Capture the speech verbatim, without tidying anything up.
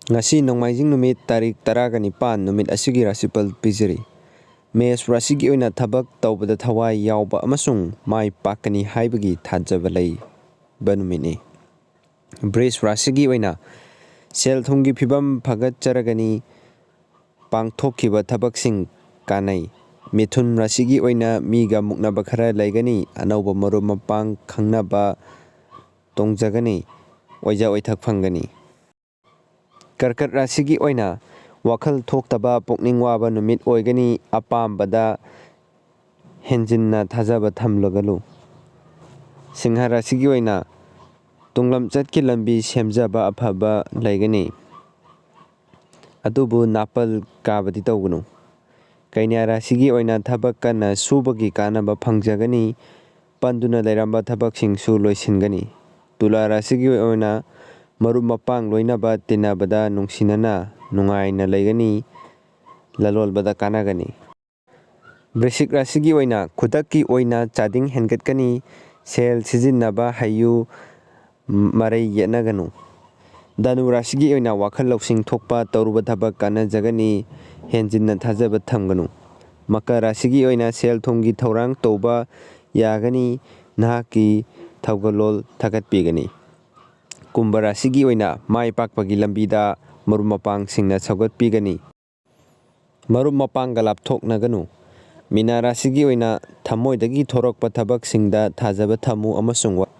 ꯉꯁꯤ ꯅꯣꯡꯃꯥꯏꯖꯤꯡ ꯅꯨꯃꯤꯠ, ꯇꯥꯔꯤꯛ ꯇꯔꯥꯒ ꯅꯤꯄꯥꯟ ꯅꯨꯃꯤꯠ ꯑꯁꯤꯒꯤ ꯔꯥꯁꯤꯐꯜ ꯄꯤꯖꯔꯤ꯫ ꯃꯦꯁ ꯔꯥꯁꯤꯒꯤ ꯑꯣꯏꯅ ꯊꯕꯛ ꯇꯧꯕꯗ ꯊꯋꯥꯏ ꯌꯥꯎꯕ ꯑꯃꯁꯨꯡ ꯃꯥꯏ ꯄꯥꯛꯀꯅꯤ ꯍꯥꯏꯕꯒꯤ ꯊꯥꯖꯕ ꯂꯩꯕ ꯅꯨꯃꯤꯠꯅꯤ꯫ ꯕ꯭ꯔꯤꯖ ꯔꯥꯁꯤꯒꯤ ꯑꯣꯏꯅ ꯁꯦꯜ ꯊꯨꯝꯒꯤ ꯐꯤꯕꯝ ꯐꯒꯠꯆꯔꯒꯅꯤ꯫ ꯄꯥꯡꯊꯣꯛꯈꯤꯕ ꯊꯕꯛꯁꯤꯡ ꯀꯥꯟꯅꯩ꯫ ꯃꯤꯊꯨꯟ ꯔꯥꯁꯤꯒꯤ ꯑꯣꯏꯅ ꯃꯤꯒ ꯃꯨꯛꯅꯕ ꯈꯔ ꯂꯩꯒꯅꯤ꯫ ꯑꯅꯧꯕ ꯃꯔꯨꯞ ꯃꯄꯥꯡ ꯈꯪꯅꯕ ꯇꯣꯡꯖꯒꯅꯤ꯫ ꯑꯣꯏꯖ ꯑꯣꯏꯊꯛ ꯐꯪꯒꯅꯤ꯫ ꯀꯔꯀꯠ ꯔꯥꯁꯤꯒꯤ ꯑꯣꯏꯅ ꯋꯥꯈꯜ ꯊꯣꯛꯇꯕ, ꯄꯨꯛꯅꯤꯡ ꯋꯥꯕ ꯅꯨꯃꯤꯠ ꯑꯣꯏꯒꯅꯤ꯫ ꯑꯄꯥꯝꯕꯗ ꯍꯦꯟꯖꯤꯟꯅ ꯊꯥꯖꯕ ꯊꯝꯂꯒꯅꯨ꯫ ꯁꯤꯡꯍ ꯔꯥꯁꯤꯒꯤ ꯑꯣꯏꯅ ꯇꯨꯡꯂꯝꯆꯠꯀꯤ ꯂꯝꯕꯤ ꯁꯦꯝꯖꯕ ꯑꯐꯕ ꯂꯩꯒꯅꯤ꯫ ꯑꯗꯨꯕꯨ ꯅꯥꯄꯜ ꯀꯥꯕꯗꯤ ꯇꯧꯒꯅꯨ꯫ ꯀꯩꯅ꯭ꯌꯥ ꯔꯥꯁꯤꯒꯤ ꯑꯣꯏꯅ ꯊꯕꯛ ꯀꯟꯅ ꯁꯨꯕꯒꯤ ꯀꯥꯟꯅꯕ ꯐꯪꯖꯒꯅꯤ꯫ ꯄꯟꯗꯨꯅ ꯂꯩꯔꯝꯕ ꯊꯕꯛꯁꯤꯡꯁꯨ ꯂꯣꯏꯁꯤꯟꯒꯅꯤ꯫ ꯇꯨꯂꯥ ꯔꯥꯁꯤꯒꯤ ꯑꯣꯏꯅ ꯃꯔꯨꯞ ꯃꯄꯥꯡ ꯂꯣꯏꯅꯕ ꯇꯤꯟꯅꯕꯗ ꯅꯨꯡꯁꯤꯅꯅ ꯅꯨꯡꯉꯥꯏꯅ ꯂꯩꯒꯅꯤ꯫ ꯂꯂꯣꯟꯕꯗ ꯀꯥꯟꯅꯒꯅꯤ꯫ ꯕ꯭ꯔꯤꯁꯤꯛ ꯔꯥꯁꯤꯒꯤ ꯑꯣꯏꯅ ꯈꯨꯗꯛꯀꯤ ꯑꯣꯏꯅ ꯆꯥꯗꯤꯡ ꯍꯦꯟꯒꯠꯀꯅꯤ꯫ ꯁꯦꯜ ꯁꯤꯖꯤꯟꯅꯕ ꯍꯩꯌꯨ, ꯃꯔꯩ ꯌꯦꯠꯅꯒꯅꯨ꯫ ꯙꯅꯨ ꯔꯥꯁꯤꯒꯤ ꯑꯣꯏꯅ ꯋꯥꯈꯜ ꯂꯧꯁꯤꯡ ꯊꯣꯛꯄ, ꯇꯧꯔꯨꯕ ꯊꯕꯛ ꯀꯥꯟꯅꯖꯒꯅꯤ꯫ ꯍꯦꯟꯖꯤꯟꯅ ꯊꯥꯖꯕ ꯊꯝꯒꯅꯨ꯫ ꯃꯀꯔ ꯔꯥꯁꯤꯒꯤ ꯑꯣꯏꯅ ꯁꯦꯜ ꯊꯨꯝꯒꯤ ꯊꯧꯔꯥꯡ ꯇꯧꯕ ꯌꯥꯒꯅꯤ꯫ ꯅꯍꯥꯛꯀꯤ ꯊꯧꯒꯜꯂꯣꯟ ꯊꯥꯒꯠꯄꯤꯒꯅꯤ꯫ ꯀꯨꯝꯚ ꯔꯥꯁꯤꯒꯤ ꯑꯣꯏꯅ ꯃꯥꯏ ꯄꯥꯛꯄꯒꯤ ꯂꯝꯕꯤꯗ ꯃꯔꯨꯞ ꯃꯄꯥꯡꯁꯤꯡꯅ ꯁꯧꯒꯠꯄꯤꯒꯅꯤ꯫ ꯃꯔꯨꯞ ꯃꯄꯥꯡꯒ ꯂꯥꯞꯊꯣꯛꯅꯒꯅꯨ꯫ ꯃꯤꯅꯥ ꯔꯥꯁꯤꯒꯤ ꯑꯣꯏꯅ ꯊꯃꯣꯏꯗꯒꯤ ꯊꯣꯔꯛꯄ ꯊꯕꯛꯁꯤꯡꯗ ꯊꯥꯖꯕ ꯊꯝꯃꯨ ꯑꯃꯁꯨꯡ ꯋꯥ-,